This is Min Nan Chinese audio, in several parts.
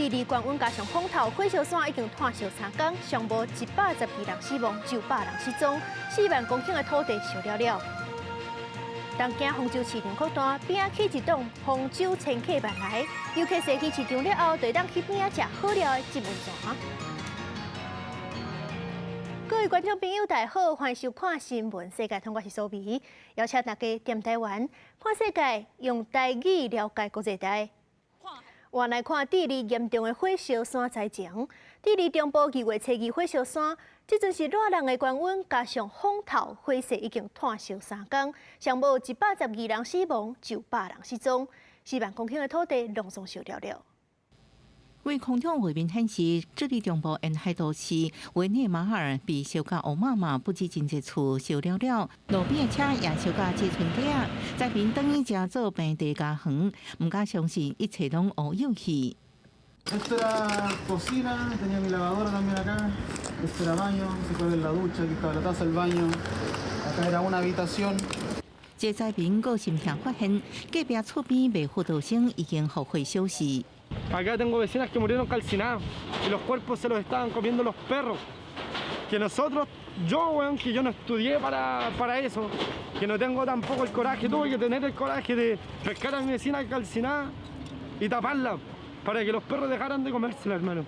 智利高溫加上風頭，火燒山已經湠燒3工，上無112人死亡，900人失蹤，4萬公頃的土地燒了了。東京豐洲市場擴大，邊仔起一棟豐洲千客萬來，遊客踅去市場了後，就會當去邊仔食好料的浸溫泉。各位觀眾朋友，大家好，歡迎收看新聞世界通，我是蘇美，邀請大家踮台灣看世界，用台語了解國際台。我來看智利嚴重的火燒山災情。智利中部2月初2火燒山，這陣是熱人的高溫，加上風頭，火勢已經湠燒三工，上無112人死亡，900人失蹤，4萬公頃的土地攏總燒掉了。為空中畫面顯示，智利中部沿海都市維內馬爾被燒甲烏麻麻，不止真濟厝燒了了，路邊的車也燒甲這賰底仔，災民轉去食做平地家園，毋敢相信一切攏烏有去。 Esto era cocina, tenía mi lavadora también acá. Este era baño, se puede ver la ducha, aquí estaba la taza del baño. Acá era una habitación. 這災民閣心痛發現，隔壁厝邊袂輔導生已經予火燒死。 Acá tengo vecinas que murieron calcinadas y los cuerpos se los estaban comiendo los perros. Que nosotros, yo, weón, que yo no estudié para eso, que no tengo tampoco el coraje, tuve que tener el coraje de pescar a mi vecina calcinada y taparla para que los perros dejaran de comérsela, hermano.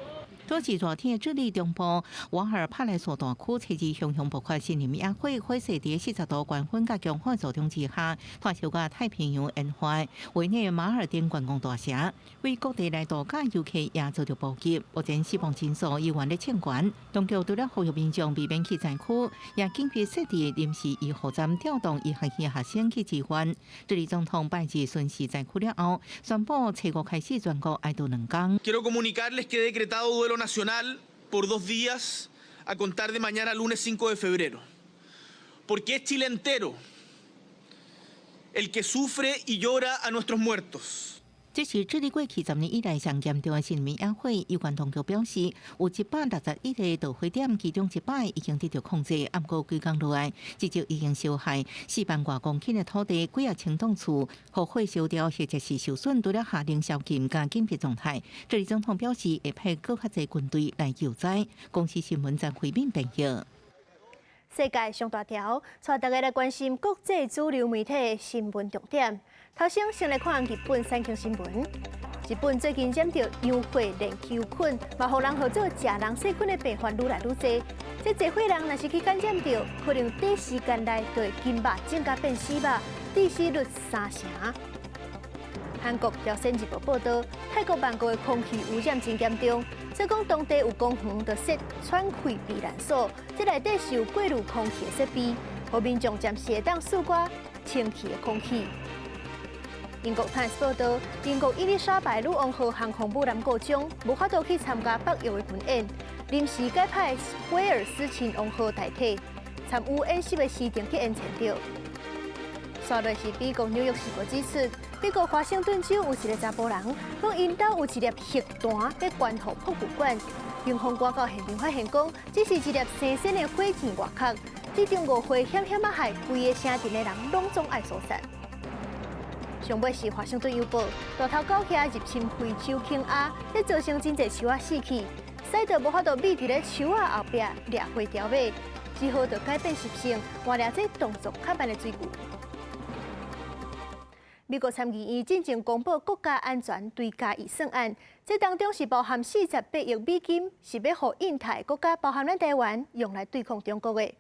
土是熱天的智利中部瓦爾帕萊索大區，初二熊熊爆發森林野火，火勢佇40度高溫佮強風作用之下，湠燒到太平洋沿岸維內馬爾等觀光大城，為各地來度假遊客也遭著波及。目前死亡人數猶原咧衝懸，當局除了呼籲民眾避免去災區，也緊急設置臨時醫護站，調動醫學系學生去支援。智利總統拜日巡視災區了後，宣布初五開始全國哀悼2工。 Quiero comunicarles que he decretado duelo nacional por 2 días a contar de mañana lunes 5 de febrero. Porque es Chile entero el que sufre y llora a nuestros muertos. 這是智利過去10年以來上嚴重的森林野火。有關當局表示，有161個導火點，其中100已經得到控制。毋過規工落來，至少已經燒害4萬外公頃的土地，幾仔千棟厝，予火燒掉或者是受損，除了下令宵禁佮緊急狀態。智利總統表示會派閣較濟軍隊來救災。公視新聞張惠敏編譯。世界上大條，帶大家來關心國際主流媒體的新聞重點。頭先先來看日本產經新聞。日本最近染著羊血鏈球菌，嘛予人號做食人細菌的病患愈來愈濟。這濟歲人若是去感染著，可能短時間內就會筋肉腫甲變死肉，致死率3成。韓國朝鮮日報報導，泰國曼谷的空氣污染真嚴重，所以講當地有公園就設喘氣避難所，這內底是有過濾空氣的設備，予民眾暫時會當吸寡清氣的空氣。英國《Times》報導，英國伊麗莎白女王號航空母艦故障，無法度去參加北約的軍演，臨時改派威爾斯親王號代替，參與演習的時程去延前著。煞落是美國紐約時報指出，美國華盛頓州有一个查埔人，講𪜶兜有一粒核彈欲捐予博物館，警方趕到現場發現講，這是一粒生鮮的火箭外殼，這場誤會險險仔害規个城鎮的人攏總愛疏散。上尾是華盛頓郵報，大頭狗蟻入侵非洲犬鴨，這造成真濟樹仔死去，使到無法度覕佇咧樹仔後壁掠花雕尾，只好就改變習性，換掠這動作較慢的水牛。美國參議院進前公布國家安全追加預算案，這當中是包含48億美金，是欲予印太國家，包含咱台灣，用來對抗中國的。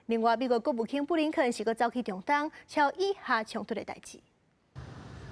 另外，美國國務卿布林肯是閣走去中東，敲以哈衝突的代誌。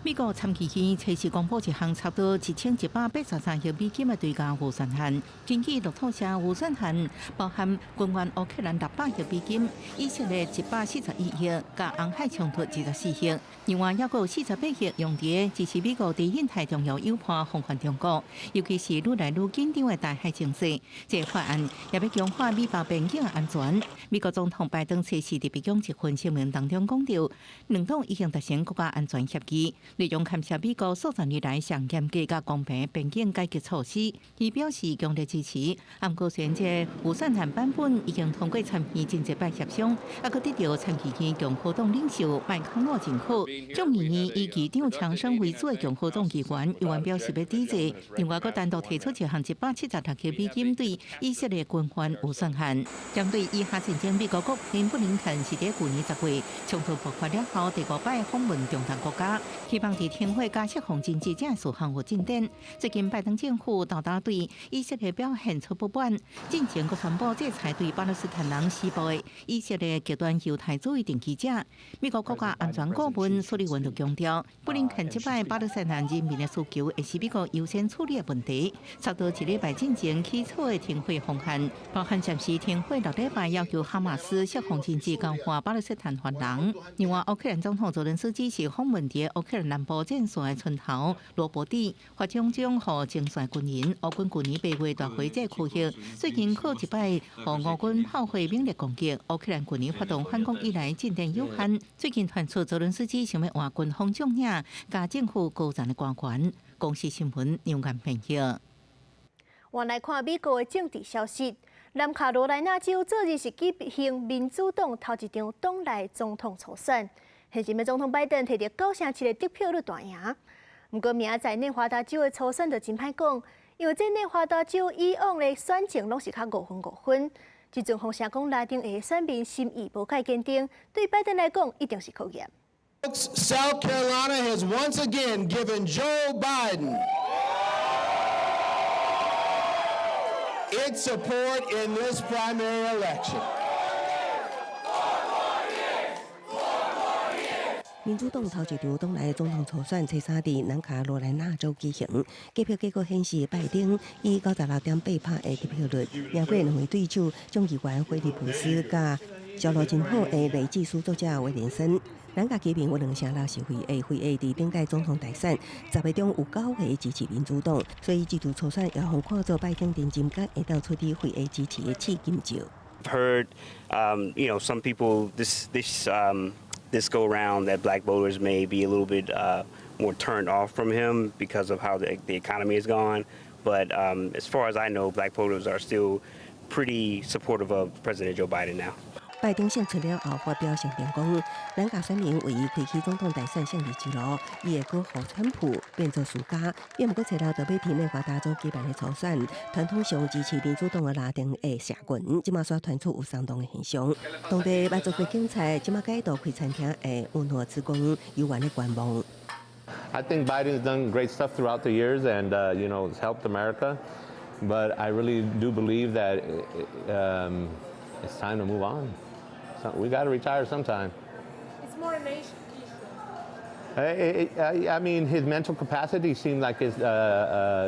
美國參議院初時公布一項差不多1183億美金的追加預算案。根據路透社預算案，包含軍援烏克蘭600億美金、以色列141億、佮紅海衝突24億，另外猶閣有48億用佇支持美國佇印太重要友伴防範中國，尤其是愈來愈緊張的台海情勢。這個法案也欲強化美巴邊境的安全。美國總統拜登初時佇白宮一份聲明當中講著，兩黨已經達成國家安全協議。內容感謝美國數十年來上嚴格佮公平邊境改革措施，伊表示強烈支持。毋過雖然這預算案版本已經通過參議院真濟擺協商，猶閣得著參議院共和黨領袖麥康諾認可。眾議院以議長強生為主的共和黨議員猶原表示欲抵制。另外，閣單獨提出一項176億美金對以色列軍援預算案。針對以哈戰爭，美國國務卿布林肯是佇舊年10月衝突爆發了後第五擺訪問中東國家，希望佇停火佮釋放人質這事項有進展。最近拜登政府沓沓對以色列表現出不滿，進前閣宣布制裁對巴勒斯坦人施暴的以色列極端猶太主義定居者。美國國家安全顧問蘇利文就強調，布林肯這擺巴勒斯坦人民的需求會是美國優先處理的問題。差不多一禮拜進前起草的停火方案，包含暫時停火6禮拜，要求哈馬斯釋放人質、交還巴勒斯坦犯人。另外，烏克蘭總統澤倫斯基是訪問佇烏克蘭南部戰線的村頭羅伯蒂，發獎章予前線軍人。烏軍舊年8月奪回這個區域，最近閣一擺予烏軍炮火猛烈攻擊。烏克蘭舊年發動反攻以來進展有限，最近傳出澤倫斯基想欲換軍方將領，佮政府高層的官員。公視新聞楊岩編譯。換來看美國的政治消息，南卡羅來納州昨日是舉行民主黨頭一場黨內總統初選，現任的總統拜登提著9成7的得票率大贏。毋過明仔載內華達州的初選就真歹講，因為這內華達州以往的選情攏是較五分五分，這陣風聲講拉丁裔選民心意無蓋堅定，對拜登來講一定是考驗。 South Carolina has once again given Joe Biden its support in this primary election. 民主黨頭一場黨內總統初選，初三佇南卡羅來納州舉行。計票結果顯示，拜登以96.8%的得票率贏過兩位對手眾議員菲利普斯佮銷路真好的累計書作者威廉森。南卡居民有2成6是非裔，非裔佇頂屆總統大選10個中有9個支持民主黨，所以這次初選也予看做拜登連任佮會當取得非裔支持的試金石。 Heard, some people this go round that black voters may be a little bit more turned off from him because of how the economy has gone. But as far as I know, black voters are still pretty supportive of President Joe Biden now. 拜登勝出了後，發表聲明講，南卡選民為伊開啟總統大選勝利之路，伊會閣予川普變做輸家。也毋過，初六就欲佇內華達州舉辦的初選，傳統上支持民主黨的拉丁裔社群，這馬煞傳出有鬆動的現象。當地馬祖國警察這馬改道開餐廳的有諾職工猶原咧觀望。 I think Biden's done great stuff throughout the years and it's helped America, but I really do believe that it's time to move on. So we got to retire sometime. It's more an age issue. I mean, his mental capacity seems like it's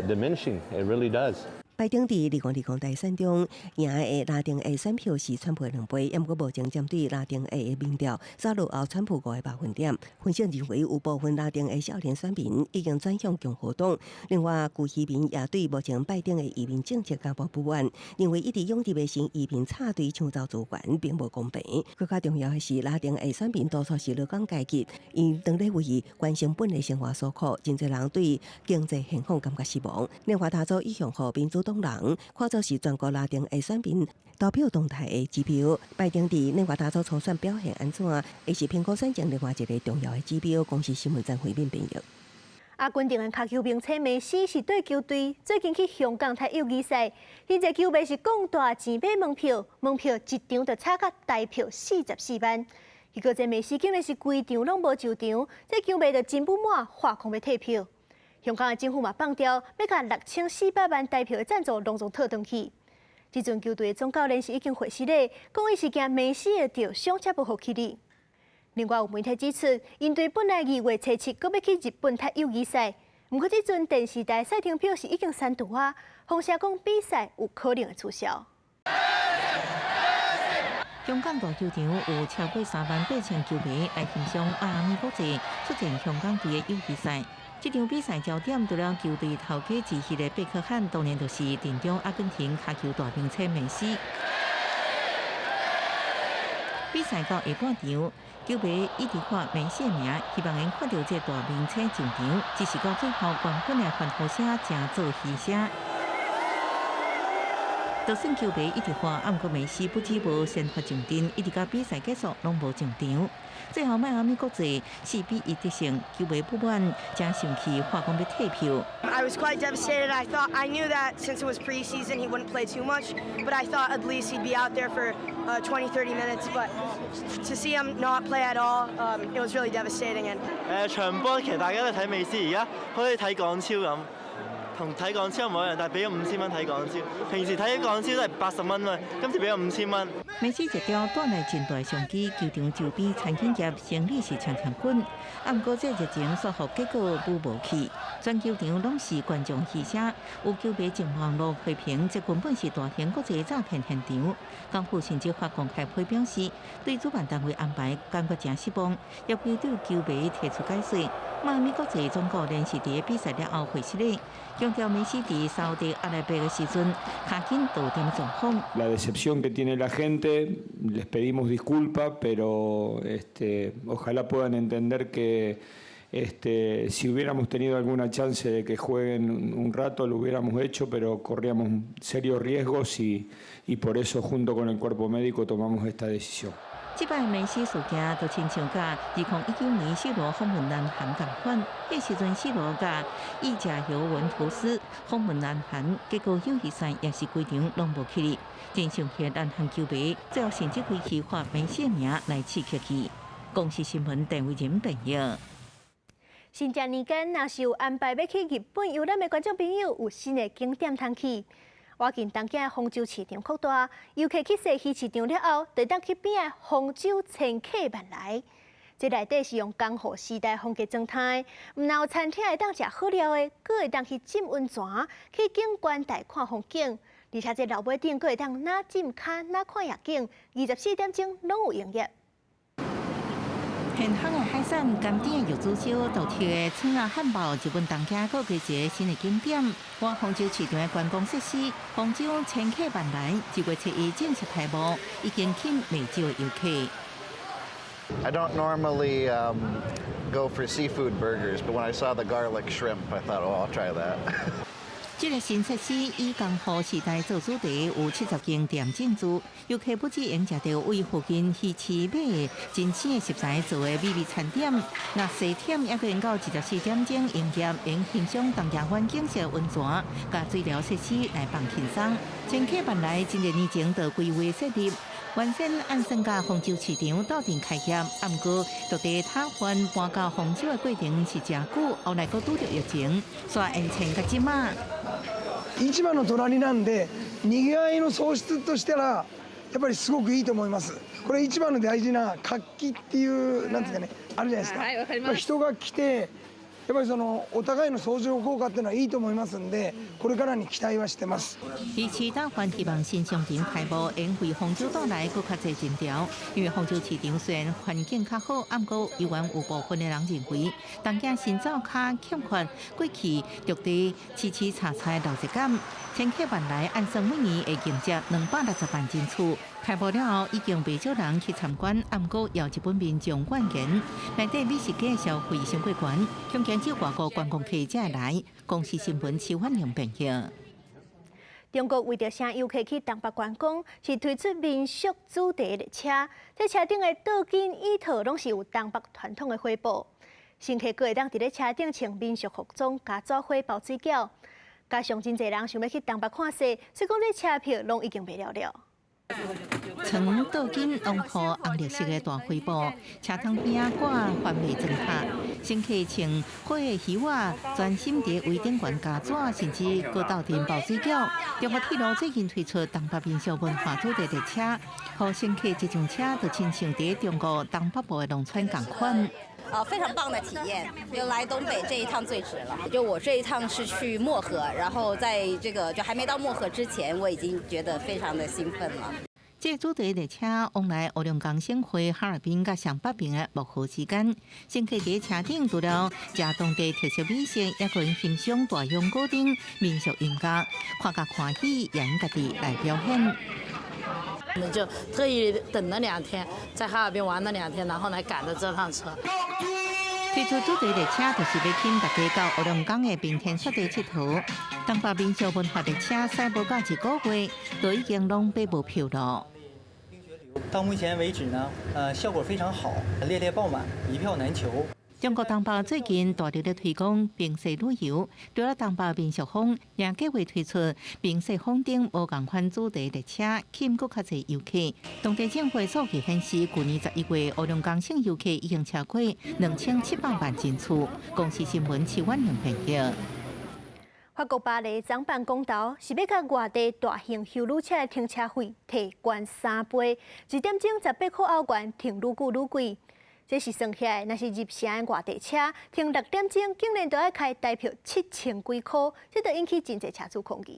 diminishing. It really does. 拜登佇2020大選中贏的拉丁裔選票是川普的2倍，毋過目前針對拉丁裔的民調，煞落後川普5個百分點。分析認為有部分拉丁裔少年選民已經轉向共和黨。另外，舊移民也對目前拜登的移民政策感到不滿，認為一直擁佇的新移民插隊搶走資源，並無公平。閣較重要的是，拉丁裔選民多數是勞工階級，𪜶當咧為關成本的生活所苦，真濟人對經濟現況感覺失望。內華達州一向予民主黨人看做是全國拉丁裔選民投票動態的指標。拜登佇內華達州初選表現按怎，會是評估選情另外一個重要的指標。公視新聞曾慧敏編譯。阿根廷的跤球明星梅西是對球隊最近去香港踢友誼賽，彼個球迷是講大錢買門票，門票一張就炒到台票44萬。結果這梅西竟然是規場攏無上場，這球迷就真不滿，話講欲退票。香港的政府嘛放調，欲共6400萬台票的贊助攏總退轉去。這陣球隊的總教練是已經回釋咧，講伊是驚梅西會著傷才無予起哩。另外有媒體指出，𪜶隊本來2月初7閣欲去日本踢友誼賽，毋過這陣電視台賽程表是已經刪除啊，風聲講比賽有可能會取消。香港大球場有超過3萬8千球迷來欣賞邁阿密國際出戰香港隊的友誼賽。這場比賽焦點除了球隊頭家之一的貝克漢，當然就是陣中阿根廷跤球大明星梅西。比賽到下半場，球迷一直喊梅西名，希望𪜶看著這大明星上場。只是到最後，冠軍的歡呼聲成做噓聲。就算球迷一直喊，毋過梅西不止無先發上陣，一直到比賽結束攏無上場。最後邁阿密國際4比1得勝，球迷不滿，誠生氣，喊講欲退票。 I was quite devastated. I thought I knew that since it was preseason, he wouldn't play too much, but I thought at least he'd be out there for 20, 30 minutes. But to see him not play at all, it was really devastating. And 場波其實大家都睇美斯，而家好似睇港超咁，同睇港超一模一樣，但係俾咗5000蚊睇港超。平時睇港超都係80蚊嘛，今次俾咗五千蚊。梅西一招帶來真大商機，球場周邊餐飲業生意是場場滾。啊，毋過這熱情煞予結果舞無去，全球場攏是觀眾噓聲，有球迷上網路批評，這根本是大型國際詐騙現場。港府甚至發公開批表示，對主辦單位安排感覺誠失望，也會對球迷提出解釋。邁阿密國際總教練是佇比賽了後回失禮，強調梅西佇沙特阿拉伯的時陣，跤筋著點狀況。 La decepción que tiene la gente, les pedimos disculpas, pero ojalá puedan entender que si hubiéramos tenido alguna chance de que jueguen un rato, lo hubiéramos hecho, pero corríamos serios riesgos y por eso junto con el cuerpo médico tomamos esta decisión. 這擺梅西事件就親像佮2019年 C 羅訪問南韓仝款，彼時陣 C 羅佮意甲尤文圖斯訪問南韓，結果友誼賽也是規場攏無去哩，真生氣南韓球迷最後甚至規氣喊梅西名來刺激伊。公視新聞鄧慧仁編譯。新正年間，若是有安排欲去日本遊覽的觀眾朋友，有新的景點通去。倚近東京豐洲市場擴大，遊客去踅魚市場了後，就當去邊仔豐洲千客萬來。這內底是用江戶時代風格裝飾，毋但有餐廳會當食好料的，閣會當去浸溫泉、去景觀台看風景，而且這樓尾頂閣會當若浸跤、若看夜景，24點鐘攏有營業。現烘的海產、甘甜的玉子燒、獨特的腸仔漢堡，日本東京閣加一个新的景點。倚豐洲市場的觀光設施，豐洲千客萬來，1月7日正式開幕，已經吸引袂少的遊客。 I don't normally go for seafood burgers, but when I saw the garlic shrimp, I thought, oh, I'll try that. 這个新設施以江戶時代做主題，有70間店進駐，遊客不只會食著位附近魚市買的新鮮的食材做的美味餐點，若踅忝猶閣會到24點鐘營業，會欣賞東京灣景色溫泉，佮水療設施來放輕鬆。千客萬來，真濟年前就規劃設立。原先按算佮豐洲市場鬥陣開業，毋過陸地塔灣搬到豐洲的過程是誠久，後來閣拄著疫情，煞延遲到這馬。市場の隣なんで、賑わいの創出としたらやっぱりすごくいいと思います。これ市場の大事な活気っていうなんていうかね、あるじゃないですか。はい、わかります。人が来てやっぱりそのお互いの相乗効果っていうのはいいと思いますんで、これからに期待はしてます。魚市大環希望新商場開幕，會為豐洲帶來閣較濟人潮。因為豐洲市場雖然環境較好，毋過猶原有部分的人認為，東京新造較欠缺過去陸地吃吃茶菜的熱鬧感。千客萬來，按算每年會迎接260萬人次。開幕了後，已經袂少人去參觀，毋過有日本民眾怨言，內底美食街消費傷過懸，恐驚只外國觀光客才會來。公視新聞徐婉玲編譯。中國為著吸遊客去東北觀光，是推出民宿主題列車。這車頂的桌巾椅套攏是有東北傳統的火布，乘客閣會當佇咧車頂穿民俗服裝，共紙花包水餃。加上真濟人想欲去東北看雪，所以講這車票攏已經賣了了。床桌巾攏鋪紅綠色的大灰布，車窗邊仔掛番麥磚塔，乘客穿火的魚仔，專心佇圍頂懸加紙，甚至閣鬥陣包水餃。中國鐵路最近推出東北民俗文化主題列車，予乘客一上車就親像佇中國東北部的農村仝款。非常棒的體驗，就來東北這一趟最值了。就我這一趟是去漠河，然後在這個就還沒到漠河之前，我已經覺得非常的興奮了。這主題列車往來黑龍江省會哈爾濱佮上北邊的漠河之間，乘客佇車頂除了食當地特色美食，也可以欣賞大秧歌等民俗音樂，看甲歡喜，也𪜶家己來表演。我們就特意等了兩天，在哈爾濱玩了兩天，然後來趕的這趟車。推出主題列車，就是欲吸引大家到黑龍江的冰天雪地𨑨迌。東北民俗文化列車駛無到一個月，就已經攏買無票囉。到目前為止呢，效果非常好，列列爆滿，一票難求。中國東北最近大力咧推廣冰雪旅遊，除了東北民俗風，也計劃推出冰雪風頂無仝款主題列車，吸引閣較濟遊客。當地政府數據顯示，舊年11月，黑龍江省遊客已經超過2700萬人次。公視新聞徐婉玲編譯。法國巴黎總辦公投是欲共外地大型休旅車的停車費提懸三倍，一點鐘18塊歐元，停愈久愈貴。這是算起來，若是入城的外地車停六點鐘，竟然都愛開台票7000幾箍，這就引起真濟車主抗議。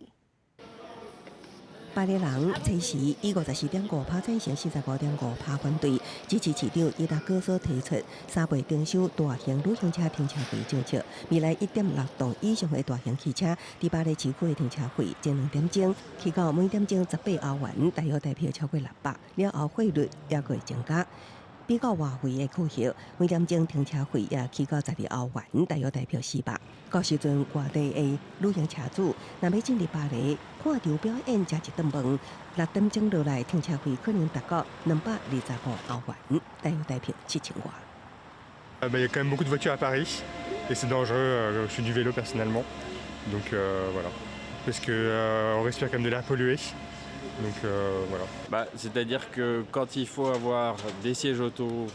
巴黎人初時以54.5%贊成，45.5%反對，支持市長伊達哥所提出三倍徵收大型旅行車停車費政策。未來1.6噸以上的大型汽車，佇巴黎市區的停車費，前兩點鐘起到每點鐘18歐元，大約台票超過600，了後費率猶閣會增加。比較外圍的區域，每點鐘停車費也起到12歐元，大約台票400。到時陣外地的旅行車主，若欲進入巴黎看場表演，食一頓飯，六點鐘落來停車費可能達到225歐元，大約台票7000外。 Il y a quand même beaucoup de voitures à Paris et c'est dangereux. Je fais du vélo personnellement, donc voilà, parce que on respire quand même de l'air pollué. Donc voilà. Bah, c'est-à-dire que quand il faut avoir des sièges auto,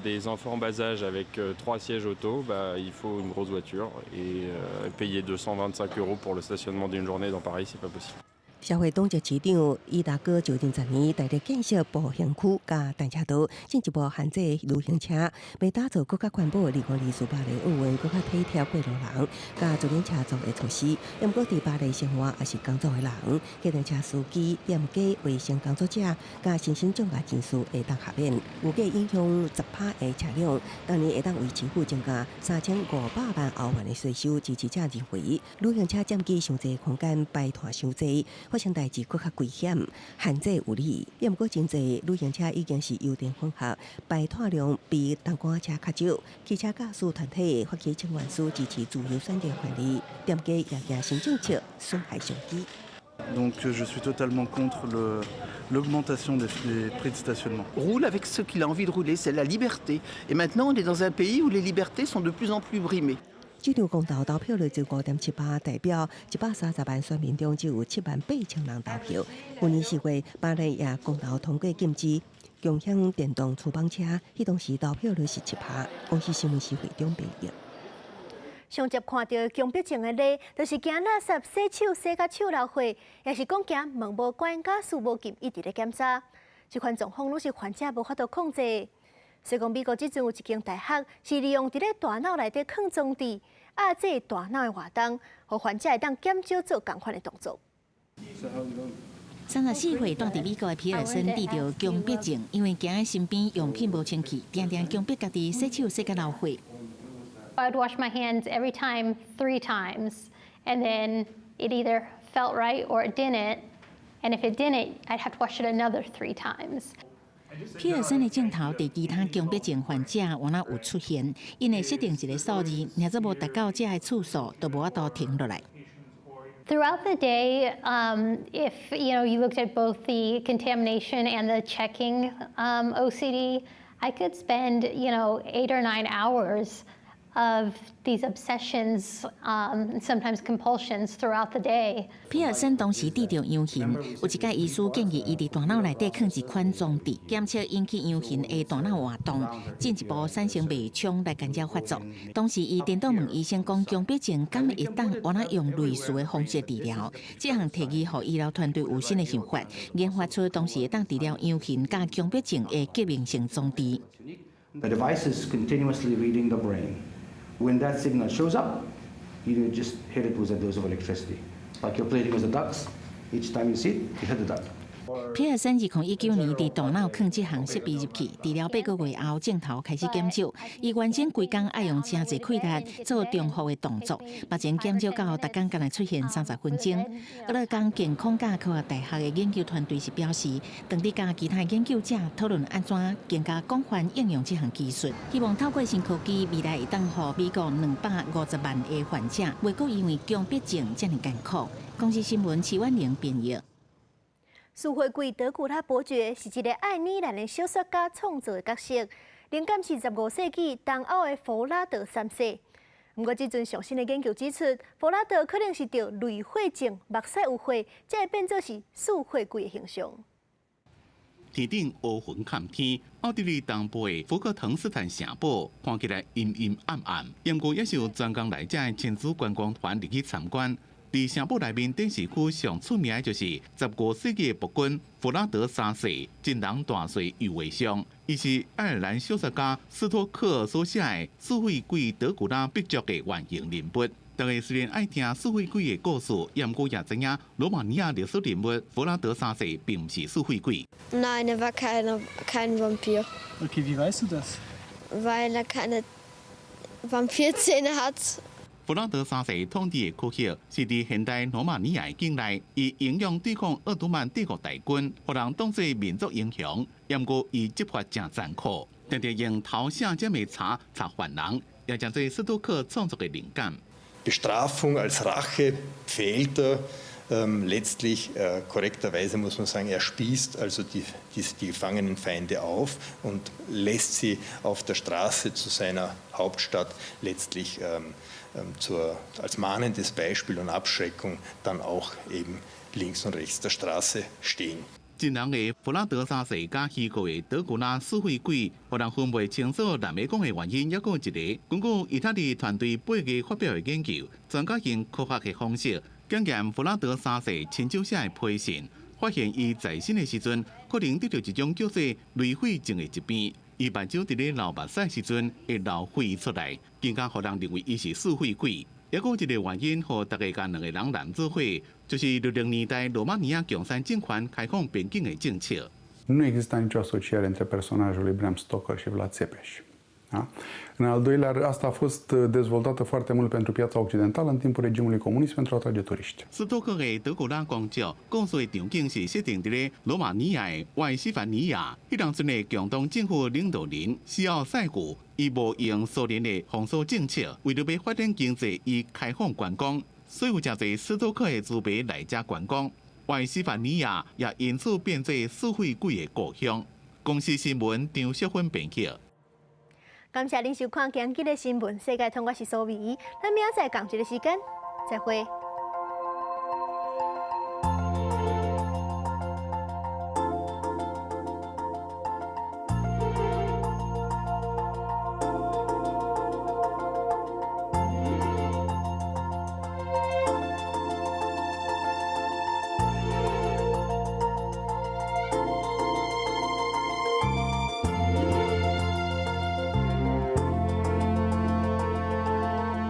des enfants en bas âge avec trois sièges auto, bah, il faut une grosse voiture et payer 225 euros pour le stationnement d'une journée dans Paris, c'est pas possible. 社會黨籍市長伊達哥就任10年，大力建設步行區佮單車道，進一步限制旅行車，欲打造閣較環保的2024巴黎奧運，閣較體貼過路人佮自行車族的措施。毋過佇巴黎生活抑是工作的人，計程車司機、店家、衛生工作者佮身心障礙人士會當豁免。預計影響10%的車輛，當年會當為市府增加3500萬歐元的稅收。支持者認為，旅行車佔據傷濟空間，排碳傷濟。發生代誌閣較危險，限制有理。毋過真濟旅行車已經是油電混合，排碳量比單缸車較少。汽車駕駛團體發起請願書支持自由選擇權利，店家也驚新政策損害商機。 Donc je suis totalement contre l'augmentation des prix de stationnement. Roule avec ce qu'il a envie de rouler, c'est la liberté. Et maintenant, on est dans un pays où les libertés sont de plus en plus brimées. 這場公投投票率只5.7%，代表130萬選民中只有7萬8千人投票。去年4月，巴黎也公投通過禁止共享電動粗棒車，彼當時投票率是7%。公視新聞社會中編譯。上捷看著強迫症的例，就是驚垃圾洗手洗甲手流血，抑是講驚門無關、家私無禁，一直咧檢查。這款狀況攏是患者無法度控制。所以講，美國這陣有一間大學是利用佇咧大腦內底囥裝置，壓制大腦的活動，予患者會當減少做仝款的動作。 34歲住佇美國的皮爾森得著強迫症，因為驚身邊用品無清氣，定定強迫家己洗手洗甲流血。 I'd wash my hands every time three times, and then it either felt right or it didn't. And if it didn't, I'd have to wash it another three times. 皮爾森的鏡頭佇其他強迫症患者敢若有出現，𪜶會設定一個數字，若是無達到這个次數，就無法度停落來。 Throughout the day, if you looked at both the contamination and the checking OCD, I could spend 8 or 9 hours of these obsessions, sometimes compulsions throughout the day. 皮爾森當時得著陽眩，有一擺醫師建議伊佇大腦內底囥一款裝置，檢測引起陽眩的大腦活動，進一步產生脈衝來干擾發作。當時伊顛倒問醫生講，強迫症敢會當敢若用類似的方式治療？這項提議予醫療團隊有新的想法，研發出當時會當治療陽眩佮強迫症的革命性裝置。 The device is continuously reading the brain. When that signal shows up, you just hit it with a dose of electricity. Like you're playing with the ducks. Each time you see it, you hit the duck. 皮爾森2019年佇大腦囥這項設備入去，治療8個月後，症頭開始減少。伊原先規工愛用誠濟氣力做重複的動作，目前減少到逐工干焦出現30分鐘。俄勒岡健康佮科學大學的研究團隊是表示，當佇佮其他研究者討論按怎更加廣泛應用這項技術，希望透過新科技，未來會當予美國250萬的患者，袂閣因為強迫症遮爾艱苦。公視新聞徐婉玲編譯。吸血鬼德古拉伯爵是一个愛爾蘭的小說家創造的角色，靈感是15世紀東歐的弗拉德三世。毋過，這陣上新的研究指出，弗拉德可能是著淚血症，目屎有血，才會變做是吸血鬼的形象。天頂烏雲蓋天，奧地利東部的福克滕斯坦城堡看起來陰陰暗暗，毋過也是有專工來遮的親子觀光團入去參觀。佇城堡內面展示區上出名的就是15世紀的暴君弗拉德三世真人大細油畫像，伊是愛爾蘭小說家斯托克所寫的《吸血鬼德古拉伯爵》的原型人物。大家雖然愛聽吸血鬼的故事，毋過也知影羅馬尼亞歷史人物弗拉德三世並毋是吸血鬼。 Nein, er war kein Vampir. Okay, wie weißt du das? Weil er keine Vampirzähne hat. 弗拉德三世統治的區域是佇現代羅馬尼亞的境內，伊英勇對抗鄂圖曼帝國大軍，予人當做民族英雄。毋過伊執法誠殘酷，定定用頭寫這的柴插犯人，也成做斯托克創作的靈感。 Bestrafung als Rache pfählt er letztlich, korrekterweise muss man sagen, er spießt also die gefangenen Feinde auf und lässt sie auf der Straße zu seiner Hauptstadt letztlich als mahnendes Beispiel und Abschreckung dann auch eben links und rechts der Straße stehen. 真人的弗拉德三世佮虛構的德古拉吸血鬼，予人分袂清楚難欲講的原因，猶閣有一個，根據意大利團隊8月發表的研究，專家用科學的方式檢驗弗拉德三世親手寫的批信，發現伊在生的時陣可能得著一種叫做淚血症的疾病，伊目睭佇咧流目屎時陣會流血出來，更加予人認為伊是吸血鬼。猶閣有一個原因，予大家共兩個人連做伙，就是60年代羅馬尼亞共產政權開放邊境的政策。 Nu exista nicio asociere între personajul lui Bram Stoker și Vlad Țepeș. Da? În al doilea, asta a fost dezvoltată foarte mult pentru piața occidentală în timpul regimului comunist pentru a atrage turiști. 斯托克的德古拉公爵故事的場景是設定佇咧羅馬尼亞的外西凡尼亞，彼當陣的共黨政府領導人西奧塞古，伊無用蘇聯的封鎖政策，為著欲發展經濟，伊開放觀光，所以有誠濟斯托克的書迷來遮觀光。外西凡尼亞也因此變做吸血鬼的故鄉。公視新聞張淑芬編輯。感謝恁收看今日的新聞世界通，我是蘇美，咱明仔載仝一个時間，再會。